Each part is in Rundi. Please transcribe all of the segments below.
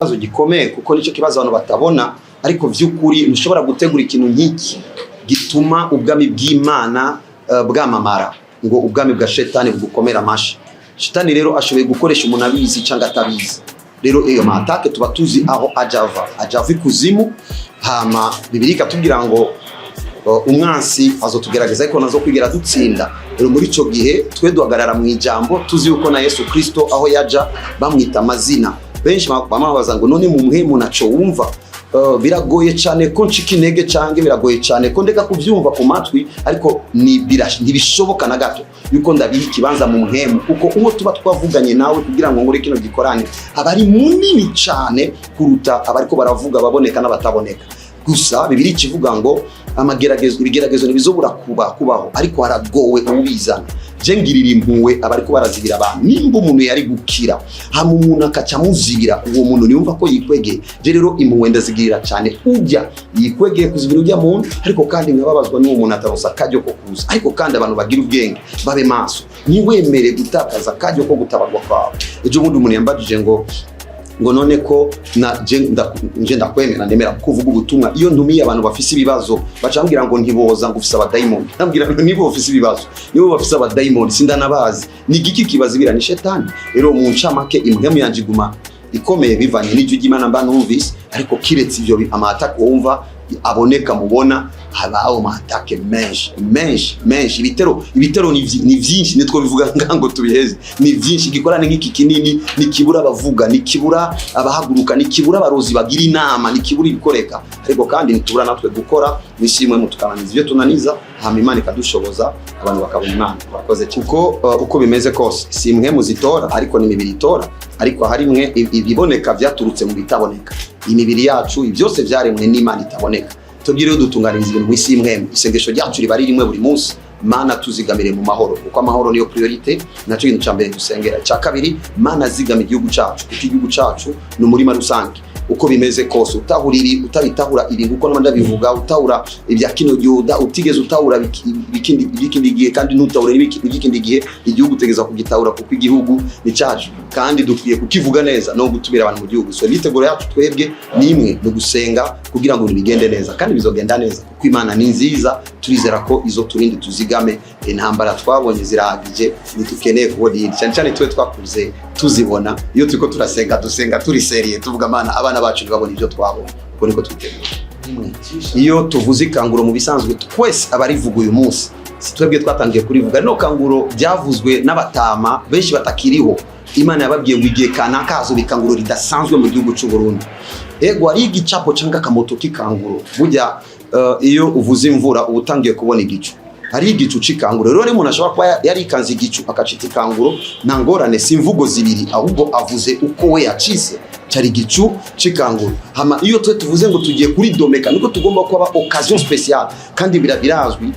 Ikibazo gikomeye, kuko nicyo kibazo abantu batabona, ariko vy'ukuri ntushobora gutegura ikintu nk'iki gituma ubwami bw'Imana bwamamara ngo ubwami bwa shetani bugukomera amashi. Shetani rero ashoboye gukoresha umuntu abizi cyangwa atabizi. Rero iyo ma attaques tuba tuzi aho ajava, ajava ikuzimu. Hama Bibiliya ikatubwira ngo umwansi azotugerageza ariko nazo kwigera dutsinda. Rero muri ico gihe twe duhagarara mu ijambo, tuzi yuko na Yesu Kristo aho yaja bamwita amazina benshi, bamabaza ngo none mu mpwemu naco wumva? Biragoye cyane ko ncika intege canke biragoye cyane ko ndeka kuvyumva ku matwi, ariko ntibishoboka na gato yuko ndabiha ikibanza mu mpwemu, kuko uwo tuba twavuganye nawe kugira ngo ngore kino gikorane aba ari munini cyane kuruta abariko baravuga, baboneka n'abataboneka. Gusa Bibiliya ikivuga ngo amageragezo, ibigeragezo ntibizobura kubaho, ariko haragowe uwubizana. Je ngirira impuhwe abariko barazibira abantu. Nimba umuntu yari gukira hama umuntu akaca amuzibira, uwo muntu niyumva ko yikwegeye. Je rero impuhwe ndazigirira cyane ujya yikwegeye kuzibira ujya muntu, ariko kandi nkababazwa n'uwo muntu ataronsa akaryo ko kuza. Ariko kandi abantu bagira ubwenge, babe maso, ntiwemere gutakaza akaryo ko gutabarwa kwawe. Ejo bundi umuntu yambajije ngo none ko na je ndakwemera, ndemera kuvuga ubutumwa, iyo ntumiye abantu bafise ibibazo baca bambwira ngo ntiboza, ngo ufise abadayimoni. Ndabwira ngo nibo bafise ibibazo, nibo bafise abadayimoni, sindanabazi. Ni igiki kibazibira? Ni shetani. Rero mu ncamake impwemu yanje iguma ikomeye bivanye n'ijwi ry'Imana mba numvise, ariko kiretse ivyo ama attaques wumva aboneka, mubona habaho ama attaques menshi menshi menshi. Ibitero ni vyinshi, nitwo bivuga ngango tubiheze, ni vyinshi. Igikorane nk'iki kinini nikibura abavuga, nikibura abahaguruka, nikibura abarozi bagira inama, nikibura ibikoreka. Ariko kandi nitubura natwe gukora mw'isi imwe tukananiza ibyo tunaniza, hama Imana ikadushoboza, abantu bakabona Imana. Murakoze. Kuko uko bimeze kose si mwe muzitora, ariko ni imibiri itora. Ariko harimwe ibiboneka vyaturutse mu bitaboneka. Imibiri yacu, byose vyaremwe n'Imana itaboneka. Tubwire rero, dutunganiriza ibintu mu isi y'imwemu. Isengesho ryacu riba ari rimwe buri munsi: Mana, tuzigamire mu mahoro, kuko amahoro niyo priorité, nacyo kintu cya mbere dusengera. Icya kabiri, Mana, zigama igihugu cyacu, kuko igihugu cyacu ni umurima rusange. Uko bimeze kose, utahura ibi, utabitahura ibi, nkuko nama ndabivuga, utahura ibya kino gihe, utigeze utahura iby'ikindi gihe, kandi ntutahure iby'ikindi gihe, igihugu utegeza kugitahura, kuko igihugu ni cyacu kandi dukwiye kukivuga neza no gutumira abantu mu gihugu. So imyiteguro yacu twebwe ni imwe, ni ugusenga kugira ngo ibintu bigende neza, kandi bizogenda neza kuko Imana ni nziza. Turizera ko izo turindi tuzigame. Intambara twabonye zirahagije, ntitukeneye kubona iyindi, cyane cyane twe twakuze tuzibona. Iyo turiko turasenga, dusenga turi sérieux, tuvuga: "Mana, abana bacu ntibabone ibyo twabonye." Uko niko twitegura. Iyo tuvuze ikanguro, mu bisanzwe twese abarivuga uyu munsi si twebwe twatangiye kurivuga. Rino kanguro byavuzwe n'abatama benshi batakiriho. Imana yababwiye ngo igihe kanaka hazoba ikanguro ridasanzwe mu gihugu cy'u Burundi. Ego, hari igicapo cyangwa akamoto k'ikanguro. Burya iyo uvuze imvura uba utangiye kubona igicu, hari igicu c'ikanguro. Rero umuntu ashobora kuba yarikanze igicu akacita ikanguro, nta ngorane, si imvugo zibiri, ahubwo avuze uko we yacise, cyari igicu c'ikanguro. Hama iyo twe tuvuze ngo tugiye kuri domeka, niko tugomba kuba occasion spéciale, kandi birazwi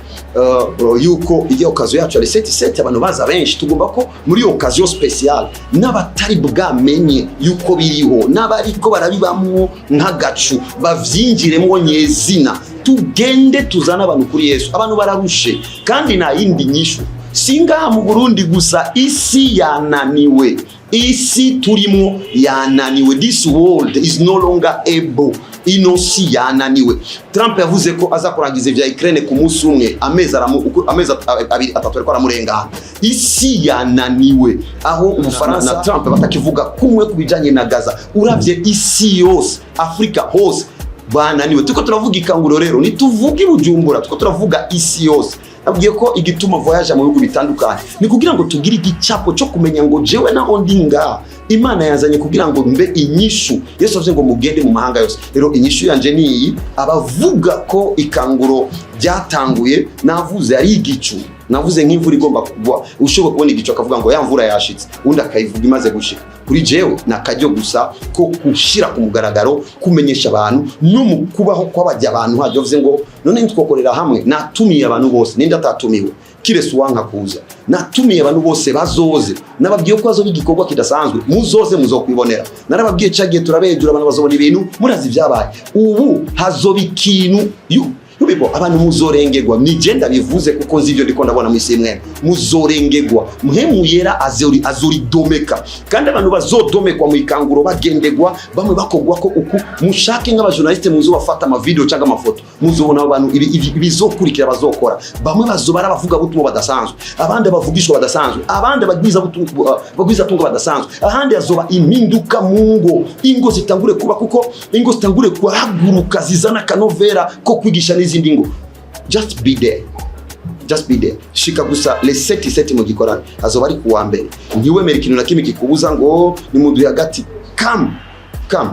yuko iyo occasion yacu ari sept sept, abantu baza benshi. Tugomba ko muri occasion spéciale n'abatari bwamenye yuko biriho, n'abariko barabibamwo nk'agacu, bavyinjiremwo nyezina. Tugende tuzane abantu kuri Yesu. Abantu bararushe kandi nta yindi nyishu. Si ngaha mu Burundi gusa, isi yananiwe, isi turimo yananiwe. This world is no longer able, ino si yananiwe. Trump yavuze ko aza kurangiza ivya Ukraine ku munsi umwe, amezi 2, 3 ariko aramurengana. Isi yananiwe, aho Ubufaransa na Trump batakivuga kumwe ku bijanye na Gaza. Uravye isi yose, Afrika hose bananiwe. Turiko turavuga ikanguro rero, ntituvuga i Bujumbura, turiko turavuga isi yose. Nabwiye ko igituma voyage mu bihugu bitandukanye ni kugira ngo tugire igicapo cyo kumenya ngo jewe naho ndi ngaha, Imana yazanye kugira ngo mbe inyishu. Yesu avuze ngo mugende mu mahanga yose. Rero inyishu yanje ni iyi: abavuga ko ikanguro ryatanguye, navuze ari igicu, navuze nk'imvura igomba kugwa. Ushobora kubona igicu akavuga ngo ya mvura yashitse, undi akayivuga imaze gushika. Kuri jewe ni akaryo gusa ko gushira ku mugaragaro, kumenyesha abantu no mu kubaho kw'abajya abantu hajya bavuze ngo none ntitwokorera hamwe. Natumiye abantu bose, ninde atatumiwe kirese uwanka kuza? Natumiye abantu bose bazoze. Nababwiye ko hazoba igikorwa kidasanzwe, muzoze muzokwibonera. Narababwiye cagiye turabejura, abantu bazobona ibintu, murazi ibyabaye. Ubu hazoba ikintu. Ntubibo abantu muzorengerwa. Ni je ndabivuze kuko nzi ibyo ndiko ndabona mu isi mwene. Muzorengerwa, Mpwemu Yera azoridomeka, kandi abantu bazodomekwa mu ikanguro, bagendegwa, bamwe bakogwa ko uku. Mushake nk'abajournaliste muzobafata amavideo cyangwa amafoto, muzobona abo bantu ibizokurikira bazokora. Bamwe bazoba ari abavuga butumwa badasanzwe, abandi abavugishwa badasanzwe, abandi abagwiza tungo badasanzwe, ahandi hazoba impinduka mu ngo, ingo zitangure kuba, kuko ingo zitangure kuhaguruka zizana akanovera ko kwigisha n'izindi ngo. Just be there, just be there. Shika gusa les 7 7 mu gikorane, azoba ari kuwa mbere. Ntiwemere ikintu na kimwe kikubuza ngo ni mu hagati. Come, come,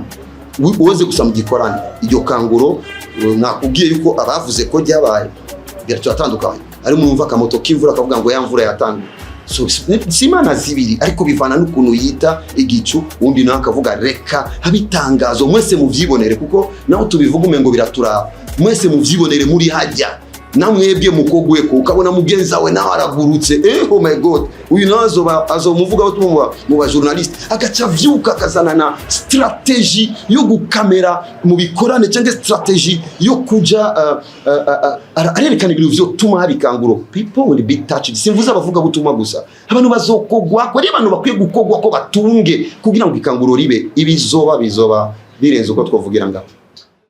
uweze gusa mu gikorane. Iryo kanguro, nakubwiye yuko abavuze ko ryabaye biratandukanye. Ari umuntu wumva akamoto k'imvura akavuga ngo ya mvura yatanguye. So, si imana zibiri, ariko bivana n'ukuntu yita igicu. Undi nawe akavuga reka habe itangazo, mwese muvyibonere, kuko naho tubivuga umengo biraturaba. Mwese muvyibonere muri hajya namwebwe mukogweko, ukabona mugenzi wawe nawe aragurutse. Oh my God, uyu nawe azoba azomuvuga mu ba journaliste, agaca avyuka akazana na stratégie yo gukamera mu bikorane cyangwa stratégie yo kuja arerekana ibintu vyotuma haba ikanguro. People will be touched. Simvuze abavuga butumwa gusa, abantu bazokogwa ko ari abantu bakwiye gukogwa ko batunge kugira ngo ikanguro ribe. Ibizoba bizoba birenze uko twavugira ngaho.